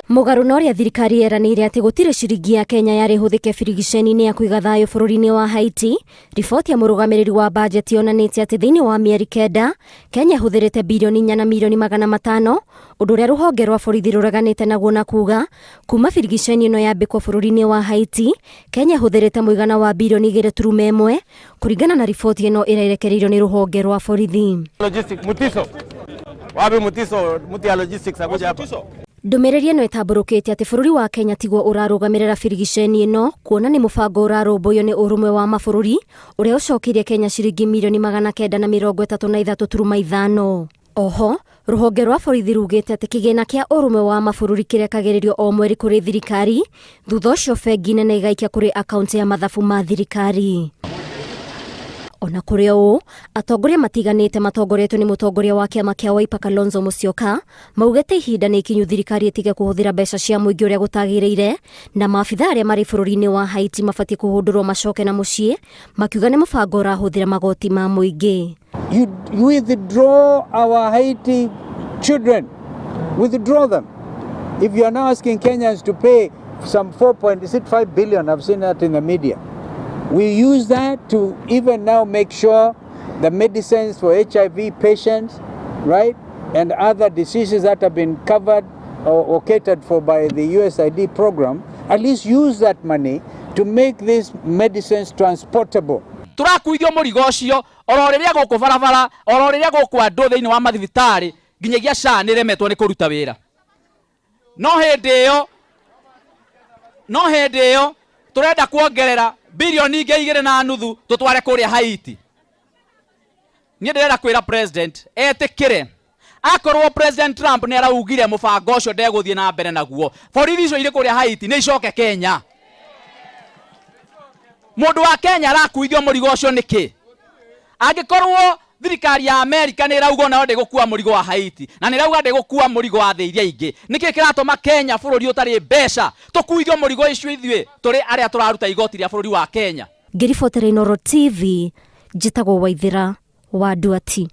Mũgarũ na ũrĩa thirikari yeranĩire atĩ gũtirĩ ciringi ya Kenya yarĩ hũthĩke birigiceni-inĩ ya kũiga thayũ bũrũri-inĩ wa Haiti, riboti ya mũrũgamĩrĩri wa bajeti yonanĩtie atĩ thĩinĩ wa mĩeri kenda, Kenya ĩhũthĩrĩte birioni inya na mirioni 500, ũndũ ũrĩa rũhonge rwa borithi rũreganĩte naguo na kuga kuma birigiceni ĩno yambĩkwo bũrũri-inĩ wa Haiti, Kenya ĩhũthĩrĩte mũigana wa birioni 2.1 kũringana na riboti ĩno ĩrĩa ĩrekereirio nĩ rũhonge rwa borithi. Logistics, Mutiso. Wapi Mutiso? Mtu ya logistics akuja hapa. Ndũmĩrĩri ĩno ĩtambũrũkĩte atĩ bũrũri wa Kenya tiguo ũrarũgamĩrĩra birigiceni ĩno kuona nĩ mũbango ũrarũmbũiyo nĩ ũrũmwe wa mabũrũri ũrĩa ũcokeirie Kenya ciringi mirioni 933.5. Oho, rũhonge rwa borithi rugĩte atĩ kĩgĩna kĩa ũrũmwe wa mabũrũri kĩrekagĩrĩrio o mweri kũrĩ thirikari, thutha ũcio bengi nene ĩgaikia kũrĩ akaunti ya mathabu ma thirikari. Ona kũrĩ ũũ, atongoria matiganĩte matongoretio nĩ mũtongoria wa kĩama kĩa Wiper Kalonzo Musyoka maugĩte ihinda nĩ ikinyu thirikari ĩtige kũhũthĩra mbeca cia mũingĩ ũrĩa gũtagĩrĩire na maabitha arĩa marĩ bũrũri-inĩ wa Haiti mabatiĩ kũhũndũrwo macoke na mũciĩ, makiuga nĩ mũbango ũrahũthĩra magoti ma mũingĩ. You withdraw our Haiti children, withdraw them. If you are now asking Kenyans to pay some 4.5 billion, I've seen that in the media. We use that to even now make sure the medicines for HIV patients, right, and other diseases that have been covered or catered for by the USAID program, at least use that money to make these medicines transportable. Tũrakuithio mũrigo ũcio oro rĩrĩa gũkũ barabara, oro rĩrĩa gũkũ andũ thĩinĩ wa mathibitarĩ nginyagia SHA nĩremetwo nĩ kũruta wĩra. No hĩndĩ ĩyo, no hĩndĩ ĩyo tũrenda kuongerera bilioni ingĩ 2.5 tũtware kũrĩa Haiti. Niĩ ndĩrenda kwĩra president etĩkĩre akorwo President Trump nĩ araugire mũbango ũcio ndegũthiĩ na mbere naguo, borithi icio irĩ kũrĩa Haiti nĩ icoke Kenya. Mũndũ wa Kenya arakuithio mũrigo ũcio nĩkĩ? Angĩkorwo thirikari ya Amerika nĩ ĩrauga onayo ndĩgũkua mũrigo wa Haiti na nĩ ĩrauga ndĩgũkua mũrigo wa thĩ iria ingĩ, nĩkĩ kĩratũma Kenya bũrũri ũtarĩ mbeca tũkuithio mũrigo icio ithuĩ tũrĩ arĩa tũraruta igoti rĩa bũrũri wa Kenya? Ngĩribotera Inooro TV, njĩtagwo Waithĩra wa Nduati.